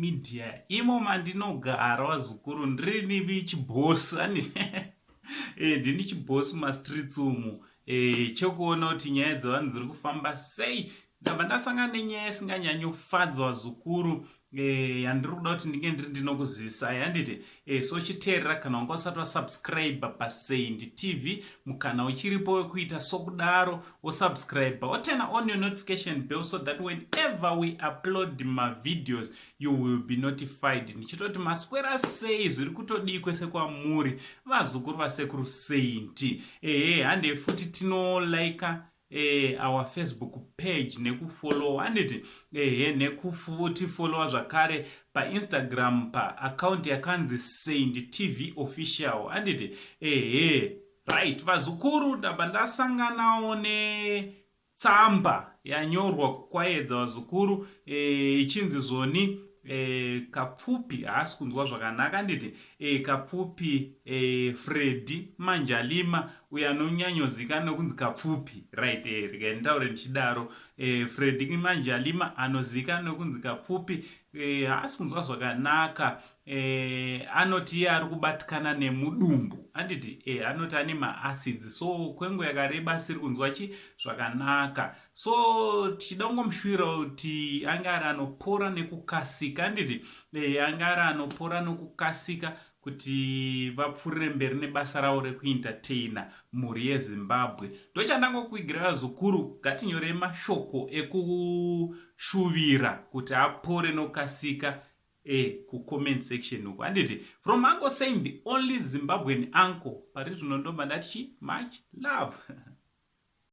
media, imo mandinogara vazukuru. Ndirini chibhosi ani, ndini chibhosi mumastreets umu, chekuona kuti nyaya dzevanhu dziri kufamba sei. Ndabva ndasangana nenyaya isinganyanyofadza vazukuru, yandiri kuda kuti ndinge ndiri ndinokuzivisai, handiti? So chiteerera, kana wanga usati wasubscribe paSaint TV, mukana uchiripo wekuita sokudaro, wosubscribe, woturn on your notification bell so that whenever we upload mavideos you will be notified. Ndichitoti maswera sei, zviri kutodii kwese kwamuri vazukuru vasekuru Saint? Ehe, hande futi tinolika our Facebook page nekufollow, handiti? Ehe, nekutifollowa zvakare paInstagram paaccount yakanzi Saint TV Official, handiti? Ehe, right vazukuru, ndabva ndasanganawo netsamba yanyorwa kuKwaedza vazukuru, ichinzi zvoni Kapfupi haasi kunzwa zvakanaka, handiti? Kapfupi Fredi Manjalima, uyo anonyanyozikanwa nekunzi Kapfupi, right? Regai nditaure ndichidaro, Fredi Manjalima anozivikanwa nekunzi Kapfupi haasi kunzwa zvakanaka. Anoti iye ari kubatikana nemudumbu, handiti? Anoti ane maacids, so kwenguva yakareba asiri kunzwa chi zvakanaka. So tichida kungomushuvira kuti ange ari anopora nekukasika, handiti? Ange ari anopora nokukasika kuti vapfuurire mberi nebasa ravo rekuentertaina mhuri yeZimbabwe. Ndochandangokuigira vazukuru, ngatinyorei mashoko ekushuvira kuti apore nokukasika kucomment section uko, handiti? From Uncle Saint, the only Zimbabwean uncle pari zvino, ndobva ndati chi much love.